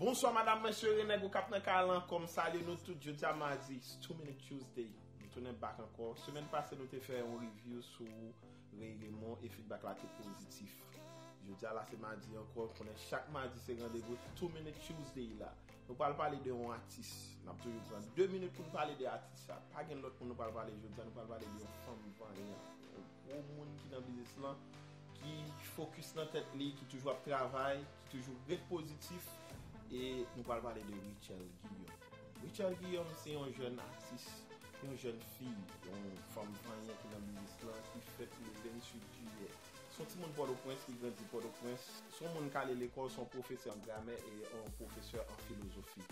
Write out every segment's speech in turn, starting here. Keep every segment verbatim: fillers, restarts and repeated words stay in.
Bonswa madam, mesye, Renèg ou k ap nan kay la ankò, m salye nou tout. Jodi a madi, it's Two Minute Tuesday. Nou tounen back ankò. Semèn pase nou te fè yon review sou Ray Raymond e feedback la te pozitif. Jodi a la se madi ankò, konnen chak madi se randevou Two Minute Tuesday la. Nou pral pale de yon atis. N ap toujou pran de minit pou n pale de atis sa. Pa gen lòt moun nou pral pale jodi a, nou pral pale de yon fanm vanyan. Yon gwo moun ki nan biznis lan, ki fokis nan tèt li, ki toujou ap travay, ki toujou ret pozitif. E nou pral pale de Rutshelle Guillaume. Rutshelle Guillaume se yon jèn atis, yon jèn fi, yon fanm vanyan ki nan biznis lan, ki fèt le venntuit jiyè. Se yon timoun Pòtoprens, li grandi Pòtoprens. Se yon moun k ale lekòl, se yon pwofesè an gramè e yon pwofesè an filozofi.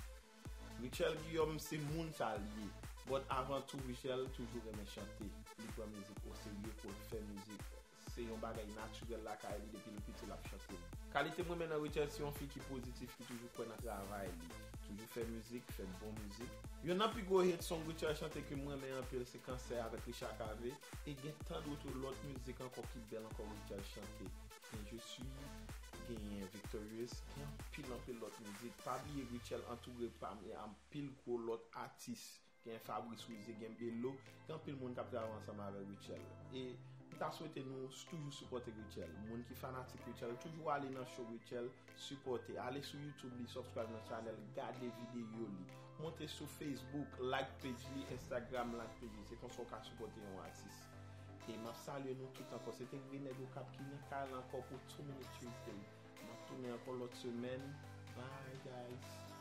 Rutshelle Guillaume se moun sa l ye. But avan tou, Rutshelle toujou renmen chante. Li pran mizik oserye pou l fè mizik. Se yon bagay natirèl lakay li, depi l piti l ap chante. Kalite m renmen nan Rutshelle, se yon fi ki pozitif, ki toujou kwè nan travay li, toujou fè mizik, fè bon mizik. Youn nan pi gwo hit song Rutshelle chante ke m renmen anpil se Kansè avèk Richard Cavé. E gen tann oto lòt mizik ankò ki bèl ankò Rutshelle chante. Gen Je suis, genyen Victorious, gen anpil, anpil lòt mizik. Pa bliye Rutshelle antoure pa m e anpil gwo lòt atis. Gen Fabrice Wizé, gen Bello, gen anpil moun k ap travay ansanm avèk Rutshelle. E m ta swete nou s- toujou sipòte Rutshelle. Moun ki fanatik Rutshelle, toujou ale nan show Rutshelle, sipòte. Ale sou YouTube li, subscribe nan channel, gade videyo li. Monte sou Facebook, like page li, Instagram, like page li. Se konsa w ka sipòte yon atis. E m ap salye nou tout ankò. Se te Renèg Okap ki nan kay la ankò pou Two Minute Tuesday. M ap tounen ankò lòt semèn. Bye, guys.